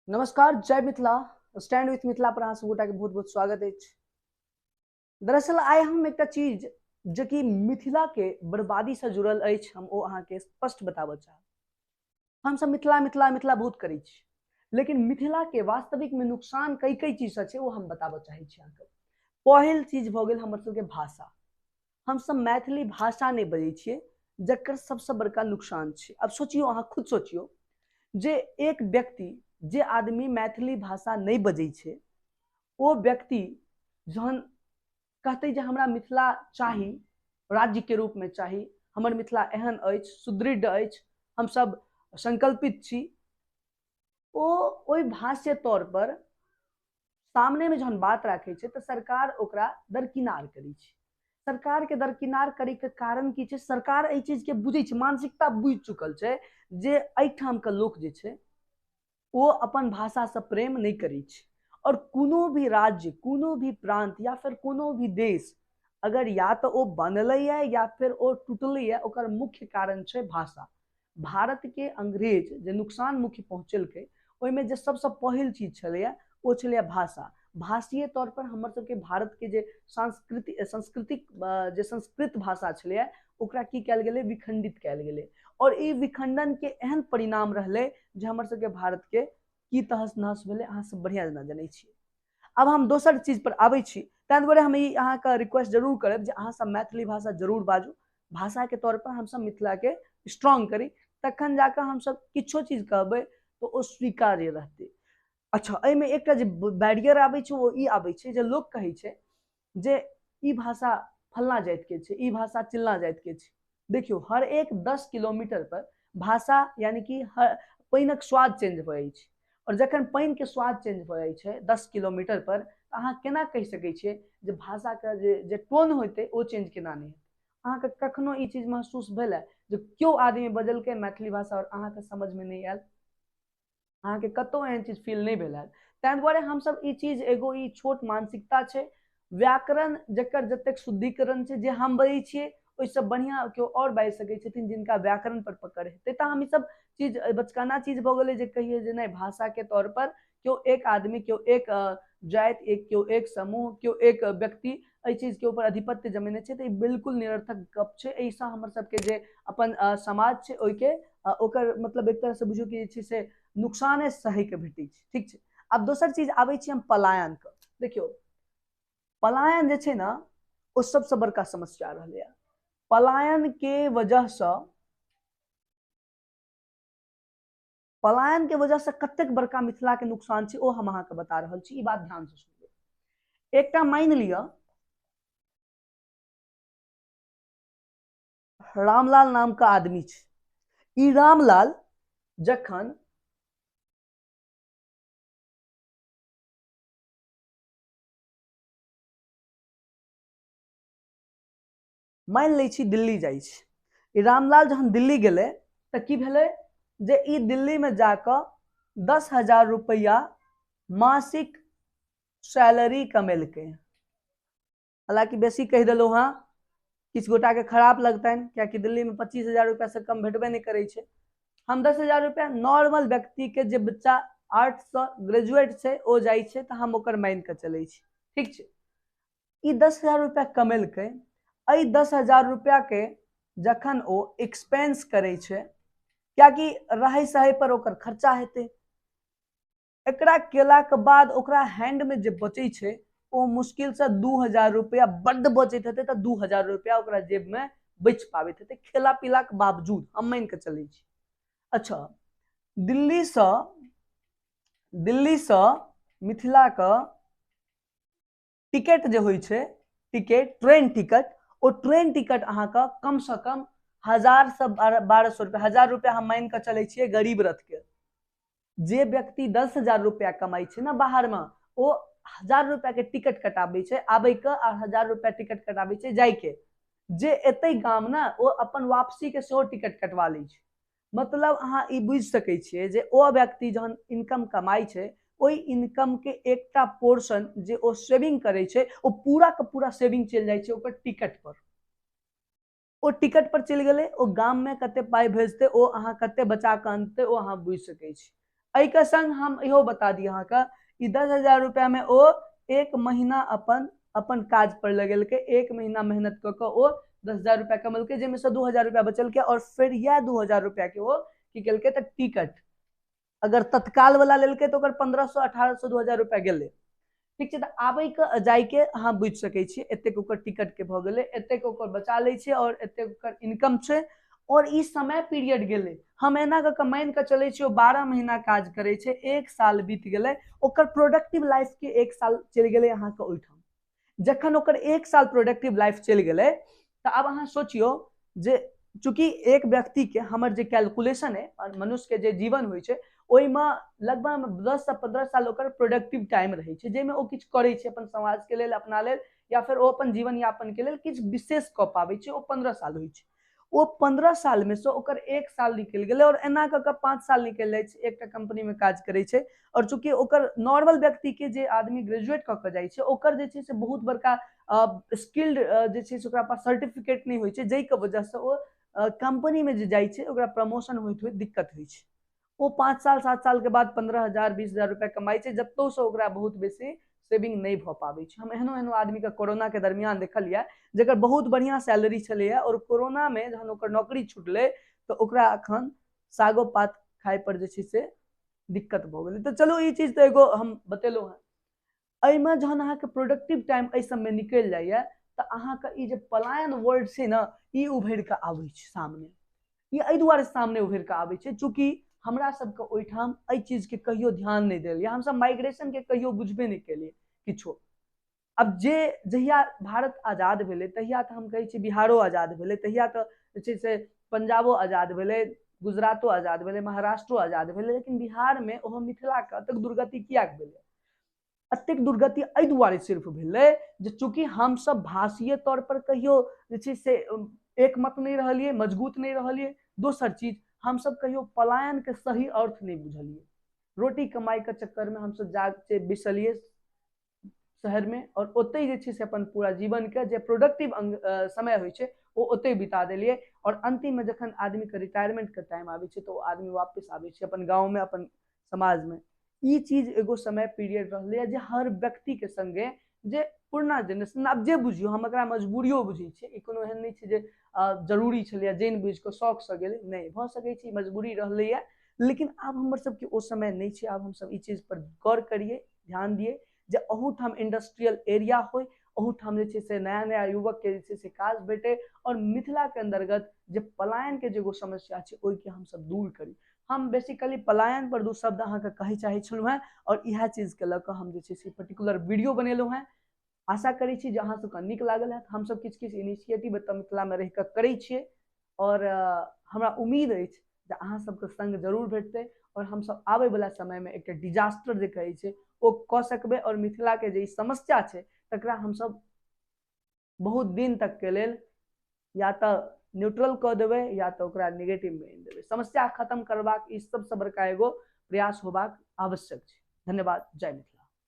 नमस्कार, जय Mithila. Stand with Mithila पर अहाँ सब गोटा के बहुत बहुत स्वागत अछि। दरअसल आइ हम एकटा चीज जे कि मिथिला के बर्बादी से जुड़ल अछि, हम ओ अहाँ के स्पष्ट बताबऽ चाहब। हम सब मिथिला मिथिला मिथिला बहुत करै छी, लेकिन मिथिला के वास्तविक में नुकसान कई कई चीज से छै, ओ हम बताबऽ चाहै छी अहाँके। पहिल चीज भऽ गेल हमर सबके भाषा। हम सब मैथिली भाषा नहि बजै छियै, जकर सबसँ बड़का नुकसान छै। अब सोचियौ, अहाँ खुद सोचियौ जे एक व्यक्ति, जे आदमी मैथिली भाषा नहि बजै छै, ओ व्यक्ति जहन कहतै जे हमरा मिथिला चाही, राज्य के रूप में चाही, हमर मिथिला एहन अछि, सुदृढ़ अछि, हम सब संकल्पित छी, ओ ओहि भाष्य तौर पर सामने में जहन बात राखै छै तऽ सरकार ओकरा दरकिनार करै छै। सरकार के दरकिनार करे के कारण की छै? सरकार एहि चीज के बुझै छै, मानसिकता बुझि चुकल छै जे एहिठाम के लोक जे छै ओ अपन भाषा से प्रेम नहि करै छै। और कोनो भी राज्य, कोनो भी प्रांत या फिर कोनो भी देश अगर या तऽ ओ बनलैए या फिर ओ टूटलैए, ओकर मुख्य कारण छै भाषा। भारत के अंग्रेज जे नुकसान मुख्य पहुँचेलकै, ओहिमे जे सबसँ पहिल चीज छलैए ओ छलैए भाषा। भाषीय तौर पर हमर सबके भारत के जे सांस्कृतिक जे संस्कृत भाषा छलैए ओकरा की कयल गेलै? विखंडित कयल गेलै। और ई विखंडन के एहन परिणाम रहलै जे हमर सबके भारत के की तहस नहस भेलै, अहाँ सब बढ़िआँ जेना जनै छियै। आब हम दोसर चीज पर आबै छी, ताहि दुआरे हम ई अहाँके रिक्वेस्ट जरूर करब जे अहाँ सब मैथिली भाषा जरूर बाजू। भाषा के तौर पर हमसब मिथिला के स्ट्रॉन्ग करी, तखन जाकऽ हमसब किछो चीज कहबै तऽ ओ स्वीकार्य रहतै। अच्छा, एहिमे एकटा जे बैरियर आबै छै ओ ई आबै छै जे लोक कहै छै जे ई भाषा फल्लाँ जातिके छै, ई भाषा चिल्लाँ जातिके छै। देखियौ, हर एक 10 किलोमीटर पर भाषा यानी कि हर पानिक स्वाद चेंज भऽ जाइ छै। और जखन पानिके स्वाद चेंज भऽ जाइ छै 10 किलोमीटर पर, तऽ अहाँ केना कहि सकै छियै जे भाषाके जे टोन होइतै ओ चेंज केना नहि हेतै? अहाँके कखनो ई चीज महसूस भेल जे केओ आदमी बजलकै मैथिली भाषा और अहाँके समझमे नहि आयल? अहाँके कतहु एहन चीज फील नहि भेल हैत। ताहि दुआरे हमसब ई चीज एगो ई छोट मानसिकता छै। व्याकरण जकर जतेक शुद्धिकरण छै, जे हम बजै छियै ओहिसँ बढ़िआँ केओ आओर बाजि सकै छथिन जिनका व्याकरण पर पकड़ हेतै। तऽ हम ईसब चीज बचकाना चीज भऽ गेलै जे कहियै जे नहि, भाषा के तौर पर केओ एक आदमी, केओ एक जाति, एक केओ एक समूह, केओ एक व्यक्ति एहि चीज के ऊपर आधिपत्य जमेने छै, तऽ ई बिल्कुल निरर्थक गप छै। एहिसँ हमर सबके जे अपन समाज छै ओहिके ओकर मतलब एक तरहसँ बुझियौ कि जे छै से नुकसाने सहैके भेटै छै। ठीक छै, आब दोसर चीज आबै छी हम पलायनके। देखियौ, पलायन जे छै ने ओ सबसँ बड़का समस्या रहलैए। पलायन के वजहसँ, पलायन के वजहसँ कतेक बड़का मिथिला के नुकसान छै ओ हम अहाँके बता रहल छी। ई बात ध्यान से सुनबै। एकटा मानि लिअ रामलाल नाम का आदमी छै। ई रामलाल जखन मानि लै छी दिल्ली जाइ छै, ई रामलाल जहन दिल्ली गेलै तऽ की भेलै जे ई दिल्ली में जाकऽ 10,000 रुपैआ मासिक सैलरी कमेलकै। हालांकि बेसी कहि देलहुँ हँ, किछु गोटाके खराब लगतनि, कियाकि दिल्लीमे 25,000 रुपैआसँ कम भेटबे नहि करै छै। हम 10,000 रुपैआ नॉर्मल व्यक्तिके, जे बच्चा आर्ट्ससँ ग्रेजुएट छै ओ जाइ छै, तऽ हम ओकर मानि कऽ चलै छी। ठीक छै, ई 10,000 रुपैआ कमेलकै। एहि 10,000 रुपैआके जखन ओ एक्सपेंस करै छै, कियाकि रहै सहै पर ओकर खर्चा हेतै, एकरा केलाके बाद ओकरा हैंडमे जे बचै छै ओ मुश्किलसँ 2,000 रुपैआ बड्ड बचैत हेतै, तऽ 2,000 रुपैआ ओकरा जेबमे बचि पाबैत हेतै खेला पीलाके बावजूद, हम मानि कऽ चलै छी। अच्छा, दिल्लीसँ मिथिलाके टिकट जे होइ छै, टिकट, ट्रेन टिकट, ओ ट्रेन टिकट अहाँके कमसँ कम 1,000 से 1,200 रुपैआ, 1,000 रुपैआ हम मानि कऽ चलै छियै गरीब रथके। जे व्यक्ति 10,000 रुपैआ कमाइ छै ने बाहरमे, ओ 1,000 रुपैआके टिकट कटाबै छै आबैके, आ 1,000 रुपैआ टिकट कटाबै छै जाइके। जे एतै गाम ने ओ अपन वापसीके सेहो टिकट कटवा लै छै। मतलब अहाँ ई बुझि सकै छियै जे ओ व्यक्ति जहन इनकम कमाइ छै, ओहि इनकम के एकटा पोर्शन जे ओ सेविंग करै छै, ओ पूरा के पूरा सेविंग चलि जाइ छै ओकर टिकट पर। ओ टिकट पर चलि गेलै, ओ गाम में कते पाइ भेजतै, ओ अहाँ कते बचा कऽ अनतै, ओ अहाँ बुझि सकै छी। एहिके संग हम इहो बता दी अहाँके, ई 10,000 रुपैआ में ओ 1 महीना अपन अपन काज पर लगेलकै, 1 महीना मेहनत कऽ कऽ ओ 10,000 रुपैआ कमेलकै, जाहिमे से 2,000 रुपैआ बचलकै। और फेर इएह 2,000 रुपैआ के ओ की केलकै तऽ टिकट अगर तत्काल वाला लेलकै तऽ ओकर 1,500, 1,800, 2,000 रुपैआ गेलै। ठीक छै, तऽ आबैके जाइके अहाँ बुझि सकै छियै एतेक ओकर टिकटके भऽ गेलै, एतेक ओकर बचा लै छै और एतेक ओकर इनकम छै। और ई समय पीरियड गेलै, हम एना कऽ कऽ मानि कऽ चलै छियै ओ 12 महीना काज करै छै, 1 साल बीत गेलै, ओकर प्रोडक्टिव लाइफके 1 साल चलि गेलै अहाँके ओहिठाम। जखन ओकर 1 साल प्रोडक्टिव लाइफ चलि गेलै तऽ आब अहाँ सोचियौ जे चूँकि एक व्यक्तिके हमर जे कैलकुलेशन है और मनुष्यके जे जीवन होइ छै ओहिमे लगभग 10 से 15 साल ओकर प्रोडक्टिव टाइम रहै छै, जाहिमे ओ किछु करै छै अपन समाजके लेल, अपना लेल, या फेर ओ अपन जीवन यापनके लेल किछु विशेष कऽ पाबै छै। ओ 15 साल होइ छै। ओ 15 सालमे से ओकर 1 साल निकलि गेलै और एना कऽ कऽ 5 साल निकलि जाइ छै, एकटा कंपनीमे काज करै छै। और चूँकि ओकर नॉर्मल व्यक्तिके जे आदमी ग्रेजुएट कऽ कऽ जाइ छै ओकर जे छै से बहुत बड़का स्किल्ड जे छै से ओकरा पास सर्टिफिकेट नहि होइ छै, जाहिके वजहसँ ओ कंपनीमे जे जाइ छै ओकरा प्रमोशन होइत होइत दिक्कत होइ छै। ओ 5 साल 7 साल के बाद 15,000 20,000 रुपया कमाइ छै, जतौसँ ओकरा बहुत बेसी सेविंग नहि भऽ पाबै छै। हम एहनो एहनो आदमीके कोरोना के दरमियान देखलियै जकर बहुत बढ़िआँ सैलरी छलैए और कोरोनामे जहन ओकर नौकरी छुटलै तऽ ओकरा अखन सागो पात खाइ पर जे छै से दिक्कत भऽ गेलै। तऽ चलू ई चीज तऽ एगो हम बतेलहुँ हेँ। एहिमे जहन अहाँके प्रोडक्टिव टाइम एहि सबमे निकलि जाइए तऽ अहाँके ई जे पलायन वर्ड छै ने ई उभरि कऽ आबै छै सामने। ई एहि दुआरे सामने उभरि कऽ आबै छै चूँकि हमरा सबके ओहिठाम एहि चीजके कहियो ध्यान नहि देल, हमसब माइग्रेशनके कहियो बुझबे नहि केलियै किछो। आब जे जहिया भारत आजाद भेलै तहिया तऽ हम कहै छी बिहारो आजाद भेलै, तहिया तऽ जे छै से पंजाबो आजाद भेलै, गुजरातो आजाद भेलै, महाराष्ट्रो आजाद भेलै, लेकिन बिहारमे ओहो मिथिलाके एतेक दुर्गति किएक भेलै? एतेक दुर्गति एहि दुआरे सिर्फ भेलै जे चूँकि हमसब भाषीय तौर पर कहियो जे छै से एकमत नहि रहलियै, मजबूत नहि रहलियै। दोसर चीज हमसब कहियो पलायन के सही अर्थ नहि बुझलियै। रोटी कमाई के चक्कर में हमसब जाके बिसलियै शहर में और ओतहि जे छै से अपन पूरा जीवन के जे प्रोडक्टिव समय होइ छै ओ ओतहि बिता देलियै। और अंतिम में जखन आदमी के रिटायरमेंट के टाइम आबै छै तऽ ओ आदमी वापस आबै छै अपन गाँव में, अपन समाज में। ई चीज एगो समय पीरियड रहलैए जे हर व्यक्ति के संगे जे पुरना जेनरेशन, आब जे बुझियौ हम एकरा मजबूरियो बुझै छियै, ई कोनो एहन नहि छै जे जरूरी छलैए जानि बुझि कऽ शौकसँ गेलै, नहि भऽ सकै छै मजबूरी रहलैए। लेकिन आब हमर सबके ओ समय नहि छै। आब हमसब ई चीज पर गौर करियै, ध्यान दियै जे अहूठाम इंडस्ट्रियल एरिया होइ, अहूठाम जे छै से नया नया युवकके जे छै से काज भेटै और मिथिलाके अन्तर्गत जे पलायनके जे एगो समस्या छै ओहिके हमसब दूर करी। हम बेसिकली पलायन पर 2 शब्द अहाँके कहै चाहै छलहुँ हेँ और इएह चीजके लऽ कऽ हम जे छै से पर्टिकुलर वीडियो बनेलहुँ हेँ। आशा करै छी जे अहाँ सबके नीक लागल हैत। हमसब किछु किछु इनिशिएटिव एतऽ मिथिलामे रहि कऽ करै छियै और हमरा उम्मीद अछि जे अहाँ सबके संग जरूर भेटतै और हमसब आबैवला समयमे एकटा डिजास्टर जे कहै छै ओ कऽ सकबै और मिथिलाके जे ई समस्या छै तकरा हमसब बहुत दिन तकके लेल या तऽ न्यूट्रल कऽ देबै या तऽ ओकरा नेगेटिवमे आनि देबै। समस्या खत्म करबाक ई सबसँ बड़का एगो प्रयास होबाक आवश्यक छै। धन्यवाद। जय मिथिला।